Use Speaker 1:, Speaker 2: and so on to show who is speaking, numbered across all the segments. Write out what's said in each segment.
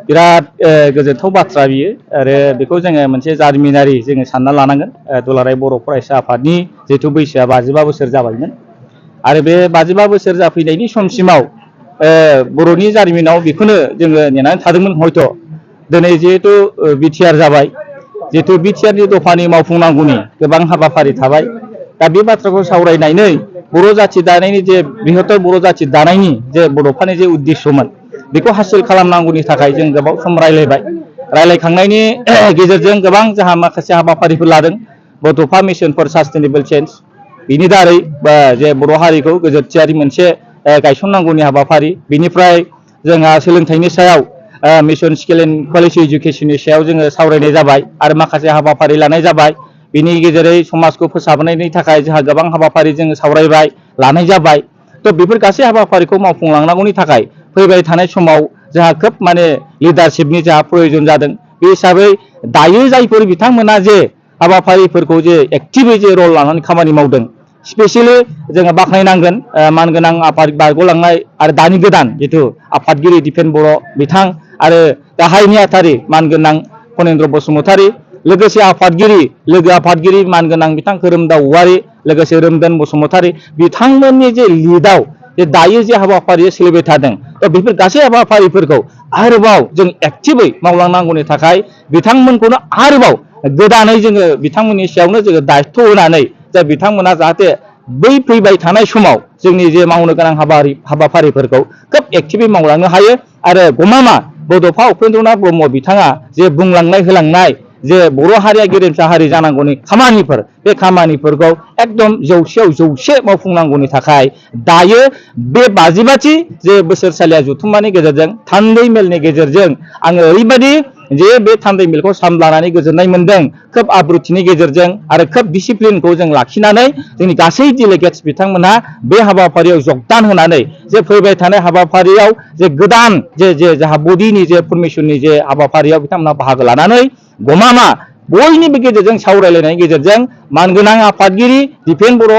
Speaker 1: बिराद गोजोनथाव बाथ्रा बियो आरो बेखौ जोङो मोनसे जारिमिनारि जोङो सानना लानांगोन। दुलाराय बर' फरायसा आफादनि जिहेथु बैसोआ 55 बोसोर जाबायमोन आरो बे 55 बोसोर जाफैनायनि समसिमाव बर'नि जारिमिनाव बेखौनो जोङो नेनानै थादोंमोन। हयथ' दिनै जिहेतु बिटिआर जाबाय, जिहेतु बिटिआरनि दफानि मावफुंनांगौनि गोबां हाबाफारि थाबाय। दा बे बाथ्राखौ सावरायनानै बर' जाथि दानायनि जे बृहत्तर बर' जाथि दानायनि जे बड'फानि जे उद्देश्यमोन बेखौ हासिल खालामनांगौनि थाखाय जों गोबाव सम रायलायबाय। रायलायखांनायनि गेजेरजों गोबां जोंहा माखासे हाबाफारिफोर लादों। बड'फा मिशन फर सास्टेनेबल चेन्ज, बिनि दारै जे बर' हारिखौ गोजोनथियारि मोनसे गायसननांगौनि हाबाफारि, बिनिफ्राय जोंहा सोलोंथाइनि सायाव मिशन स्किल एन्ड क्वालिटि इडुकेसननि सायाव जोङो सावरायनाय जाबाय आरो माखासे हाबाफारि लानाय जाबाय। बिनि गेजेरै समाजखौ फोसाबनायनि थाखाय जोंहा गोबां हाबाफारि जोङो सावरायबाय, लानाय जाबाय। थ' बेफोर गासै हाबाफारिखौ मावफुंलांनांगौनि थाखाय फैबाय थानाय समाव जोंहा खोब माने लिडारशिपनि जोंहा प्रयोजन जादों। बे हिसाबै दायो जायफोर बिथांमोना जे हाबाफारिफोरखौ जे एक्टिभै जे रल लानानै खामानि मावदों, स्पेसियेलि जोङो बाख्नायनांगोन मानगोनां आफाद बारग'लांनाय आरो दानि गोदान जिथु आफादगिरि दिपेन बर' बिथां आरो गाहाय नेहाथारि मानगोनां फनेन्द्र बसुमतारी, लोगोसे आफादगिरि लोगो आफादगिरि मानगोनां बिथां खोरोमदाव औवारी, लोगोसे रोमदोन बसुमतारी, बिथांमोननि जे लिडआव जे दायो जे हाबाफारिया सोलिबाय थादों, दा बेफोर गासै हाबाफारिफोरखौ आरोबाव जों एक्टिभै मावलांनांगौनि थाखाय बिथांमोनखौनो आरोबाव गोदानै जोङो बिथांमोननि सायावनो जोङो दायथ' होनानै जे बिथांमोना जाहाथे बै फैबाय थानाय समाव जोंनि जे मावनो गोनां हाबाफारिफोरखौ खोब एक्टिभै मावलांनो हायो। आरो गमामा बड'फा उपेन्द्रनाथ ब्रह्म बिथाङा जे बुंलांनाय होलांनाय जे बर' हारिया गेरेमसा हारि जानांगौनि खामानिफोर, बे खामानिफोरखौ एकदम 100आव 100 मावफुंनांगौनि थाखाय दायो बे 55थि जे बोसोरसालिया जथुम्मानि गेजेरजों थान्दै मेलनि गेजेरजों आङो ओरैबायदि जे बे थान्दै मेलखौ सामलायनानै गोजोननाय मोनदों, खोब आब्रुथिनि गेजेरजों आरो खोब डिसिप्लिनखौ जों लाखिनानै जोंनि गासै डेलिगेट्स बिथांमोनहा बे हाबाफारियाव जगदान होनानै जे फैबाय थानाय हाबाफारियाव जे गोदान जे जोंहा बडिनि जे फर्मेशननि जे हाबाफारियाव बिथांमोनहा बाहागो लानानै गमामा बयनिबो गेजेरजों सावरायलायनायनि गेजेरजों मानगोनां आफादगिरि दिपेन बर'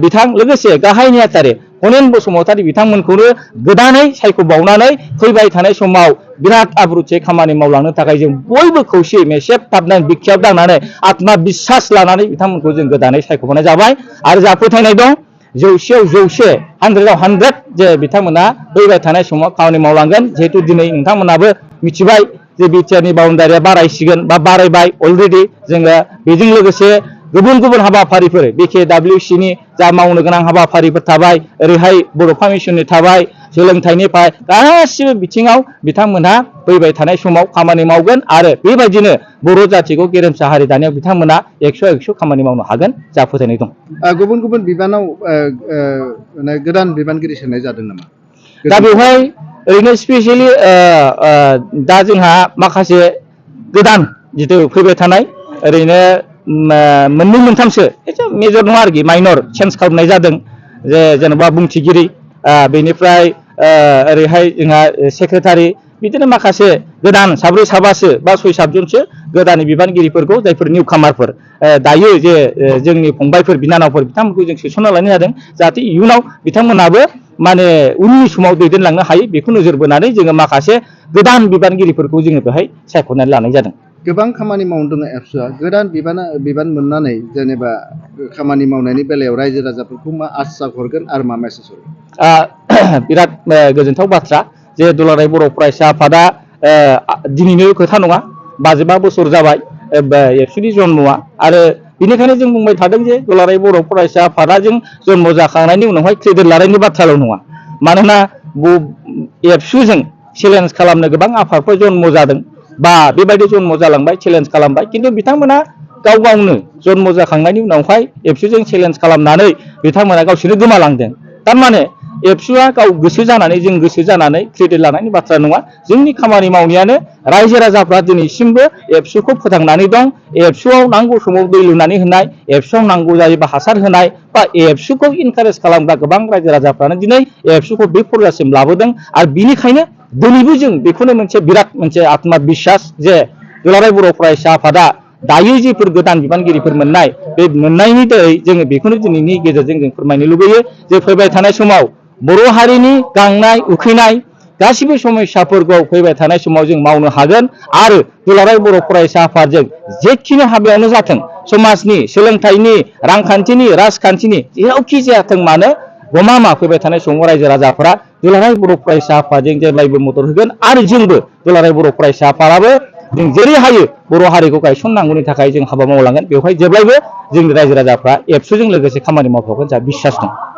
Speaker 1: बिथां, लोगोसे गाहाय नेहाथारि फनेन बसुमतारी बिथांमोनखौनो गोदानै सायख'बावनानै फैबाय थानाय समाव बिराद आब्रुथियै खामानि मावलांनो थाखाय जों बयबो खौसेयै मेसेब थाबनानै बिखायाव दांनानै आत्मा बिसास लानानै बिथांमोनखौ जों गोदानै सायख'नाय जाबाय। आरो जोंहा फोथायनाय दं 100आव 100, 100आव 100 जे बिथांमोना फैबाय थानाय समाव खामानि मावलांगोन। जिहेतु दिनै नोंथांमोनाबो मिथिबाय जे बिटिआरनि बाउन्डारिया बारायसिगोन बा बारायबाय अलरेडि। जोङो बेजों लोगोसे गुबुन गुबुन हाबाफारिफोर BKWCनि जा मावनो गोनां हाबाफारिफोर थाबाय, ओरैहाय बड'फा मिशननि थाबाय, सोलोंथाइनिफ्राय गासिबो बिथिङाव बिथांमोनहा फैबाय थानाय समाव खामानि मावगोन आरो बेबायदिनो बर' जाथिखौ गेरेमसा हारि दानायाव बिथांमोना 100 खामानि मावनो हागोन जा फोथायनाय दं।
Speaker 2: गुबुन गुबुन बिबानाव गोदान बिबानगिरि सोनाय जादों नामा?
Speaker 1: दा बेवहाय ओरैनो स्पेसियेलि दा जोंहा माखासे गोदान जिथु फैबाय थानाय ओरैनो मोननै मोनथामसो एसे मेजर नङा आरोखि, माइनर चेन्ज खालामनाय जादों। जेनेबा बुंथिगिरि, बेनिफ्राय ओरैहाय जोंहा सेक्रेटारि, बिदिनो माखासे गोदान 7 साबासो बा 6-7 जनसो गोदान बिबानगिरिफोरखौ जायफोर निउ कामारफोर दायो जे जोंनि फंबायफोर बिनानावफोर बिथांमोनखौ जों सोसनना लानाय जादों, जाहाथे इयुनाव बिथांमोनाबो माने उननि समाव दैदेनलांनो हायो। बेखौ नोजोर बोनानै जोङो माखासे गोदान बिबानगिरिफोरखौ जोङो बेहाय सायख'नानै लानाय जादों।
Speaker 2: गोबां खामानि मावदों एबसुआ, गोदान बिबान मोननानै जेनेबा खामानि मावनायनि बेलायाव रायजो राजाफोरखौ मा आसा हरगोन आरो मा मेसेज हरगोन?
Speaker 1: बिराद गोजोनथाव बाथ्रा जे दुलाराय बर' फरायसा आफादा दिनैनो खोथा नङा, 55 बोसोर जाबाय एबसुनि जन्मआ। आरो बेनिखायनो जों बुंबाय थादों जे दुलाराय बर' फरायसा आफादा जों जन्म जाखांनायनि उनावहाय क्रेडिट लानायनि बाथ्राल' नङा, मानोना एबसुजों चेलेन्ज खालामनो गोबां आफादफोर जन्म जादों बा बेबायदि जन्म जालांबाय, चेलेन्ज खालामबाय, खिन्थु बिथांमोना गाव गावनो जन्म जाखांनायनि उनावहाय एबसुजों चेलेन्ज खालामनानै बिथांमोना गावसोरनो गोमालांदों। थारमाने एबसुआ गाव गोसो जानानै, जों गोसो जानानै क्रेडिट लानायनि बाथ्रा नङा। जोंनि खामानि मावनायानो रायजो राजाफ्रा दिनैसिमबो एबसुखौ फोथांनानै दं। एबसुआव नांगौ समाव दै लुनानै होनाय, एबसुआव नांगौ जायोबा हासार होनाय बा एबसुखौ इनकारेज खालामग्रा गोबां रायजो राजाफ्रानो दिनै एबसुखौ बे फरजासिम लाबोदों। आरो बिनिखायनो दिनैबो जों बेखौनो मोनसे बिराद मोनसे आत्मा बिसास जे दुलाराय बर' फरायसा आफादा दायो जिफोर गोदान बिबानगिरिफोर मोननाय, बे मोननायनि दारै जोङो बेखौनो दिनैनि गेजेरजों जों फोरमायनो लुबैयो जे फैबाय थानाय समाव बर' हारिनि गांनाय उखैनाय गासिबो समस्याफोरखौ फैबाय थानाय समाव जों मावनो हागोन आरो दुलाराय बर' फरायसा आफादजों जेखिनि हाबायावनो जाथों समाजनि सोलोंथाइनि रांखान्थिनि राजखान्थिनि जेरावखि जायाथों मानो गमामा फैबाय थानाय समाव रायजो राजाफोरा दुलाराय बर' फरायसा आफादजों जेब्लायबो मदद होगोन आरो जोंबो दुलाराय बर' फरायसा आफादाबो जों जेरै हायो बर' हारिखौ गायसननांगौनि थाखाय जों हाबा मावलांगोन बेवहाय जेब्लायबो जोंनि रायजो राजाफ्रा एबसुजों लोगोसे खामानि मावफागोन जोंहा बिसास दं।